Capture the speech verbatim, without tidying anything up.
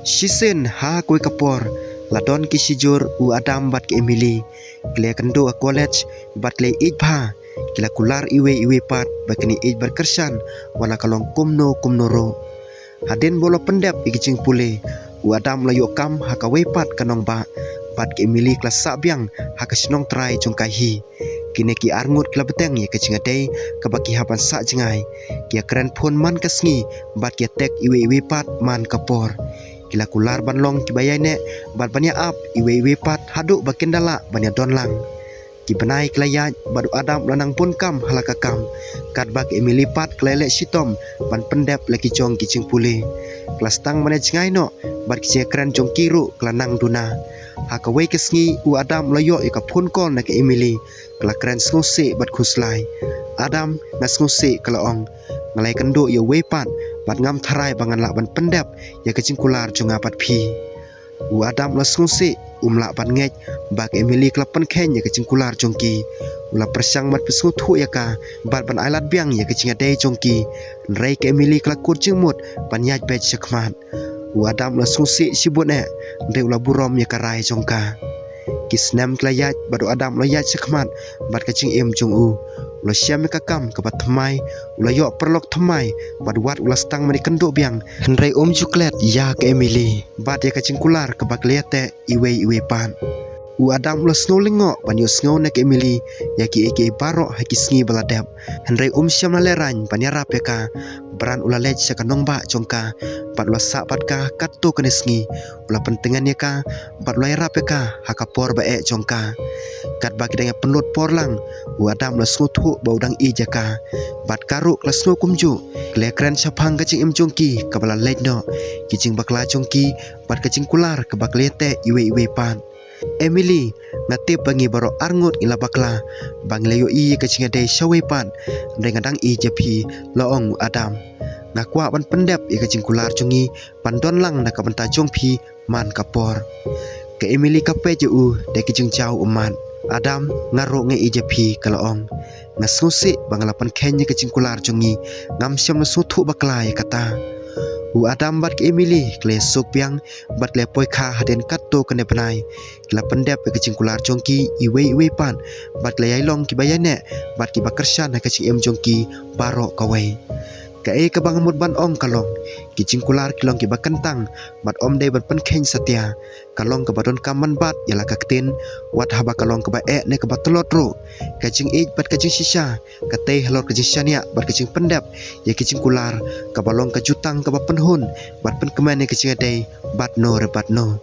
Shisien ha kawei ka por, la don ki shijur u Adam bad ka Emily. Ki la kynduh ha college bad ki la ïeit bha. Ki la kular iwei iwei pat ba kin ïeit bad kyrshan wat la ka long kumno kumno ruh. Hadien ba u la pyndep ïa ki jingpule, u Adam u la ïoh kam ha kawei pat ka nongbah, bad ka Emily ka la sah biang ha ka shnong trai jong ka hi. Kine ki arngut ki la bteng ïa ka jingïadei kaba ki hap ban sah jngai. Ki ïakren phone man ka sngi bad ki ïatek iwei iwei pat man ka por. Ki la kular ban long kiba ïaineh bad ban ïa-ap iwei iwei pat haduh ba kin da lah ban ïadon lang. Ki bnai ki la ïaid bad u Adam u la nang bun kam ha la ka kam, katba ka Emily pat ka la leh shitom ban pyndep la ki jong ki jingpule. Ka la sdang ban ïajngai noh bad ki jingïakren jong ki ruh ka la nang duna. Ha kawei ka sngi u Adam u la ïoh ïa ka phone call na ka Emily. Ka la kren sngewsih bad khuslai. "Adam, nga sngewsih," ka la ong. "Nga la ïakynduh ïa uwei pat bad ngam tharai ba ngan lah ban pyndep ïa ka jingkular jong nga bad phi." U Adam u la sngewsih, um lah ban ngeit ba ka Emily ka la pynkheiñ ïa ka jingkular jong ki. U la pyrshang ban pynsngewthuh ïa ka bad ban ailad biang ïa ka jingïadei jong ki. Hynrei ka Emily ka la kut jingmut ban ïaid beit sha khmat. U Adam u la sngewsih shibun eh, hynrei u la burom ïa ka rai jong ka. Ki snem ki la ïaid bad u Adam u la ïaid sha khmat bad ka jingim jong u. U la shem ïa ka kam kaba thymmai, u la ïoh paralok thymmai, bad wat u la sdang ban ïakynduh biang, hynrei um ju klet ïa ka Emily bad ïa ka jingkular kaba ki la ïateh iwei iwei pat. U Adam u la sngew lyngngoh ban ïohsngew na ka Emily ïa kiei kiei baroh ha ki sngi ba la dep. Hynrei um shym la lehraiñ ban ïarap ïa ka. Bran u la leit sha ka nongbah jong ka bad u la sah bad ka katto katne sngi. U la pyntngen ïa ka bad u la ïarap ïa ka ha ka por ba eh jong ka. Katba ki dang ïa pynlut por lang, u Adam u la sngewthuh ba u dang ïeit ïa ka. Bad ka ruh ka la sngew kumjuh. Ki la kren shaphang ka jingim jong ki kaba la leit noh, ki jingbakla jong ki bad ka jingkular kaba ki la ïateh iwei iwei pat. "Emily, nga tip ba ngi baroh arngut ngi la bakla, ba ngi la ïohi ïa ka jingïadei shawei pat, hynrei nga dang ïeit ïa phi," la ong u Adam. "Nga kwah ban pyndep ïa ka jingkular jong ngi ban don lang na ka bynta jong phi man ka por." Ka Emily ka peit ïa u da ki jingjaw ummat. "Adam, nga ruh nga ïeit ïa phi," ka la ong. "Nga sngewsih ba nga la pynkheiñ ïa ka jingkular jong ngi, ngam shym la sngewthuh bakla ïa kata." U Adam bad ka Emily ki la ïasuk biang bad ki la ïapoikha hadien katto katne bnai. Ki la pyndep ïa ka jingkular jong ki iwei iwei pat bad ki la ïai long kiba ïaineh bad kiba kyrshan ha ka jingim jong ki baroh kawei. Kaei kaba nga mut ban ong ka long, ki jingkular ki long kiba kyntang bad ym dei ban pynkheiñ satia. Ka long kaba donkam ban bat ïa la ka ktien, wat haba ka long kaba eh ne kaba tlot ruh. Ka jingïeit bad ka jingshisha ka tei halor ka jingshaniah bad ka jingpyndep ïa ki jingkular, kaba long ka jutang kaba pynhun bad pynkmen ïa ka jingïadei bad no re bad no.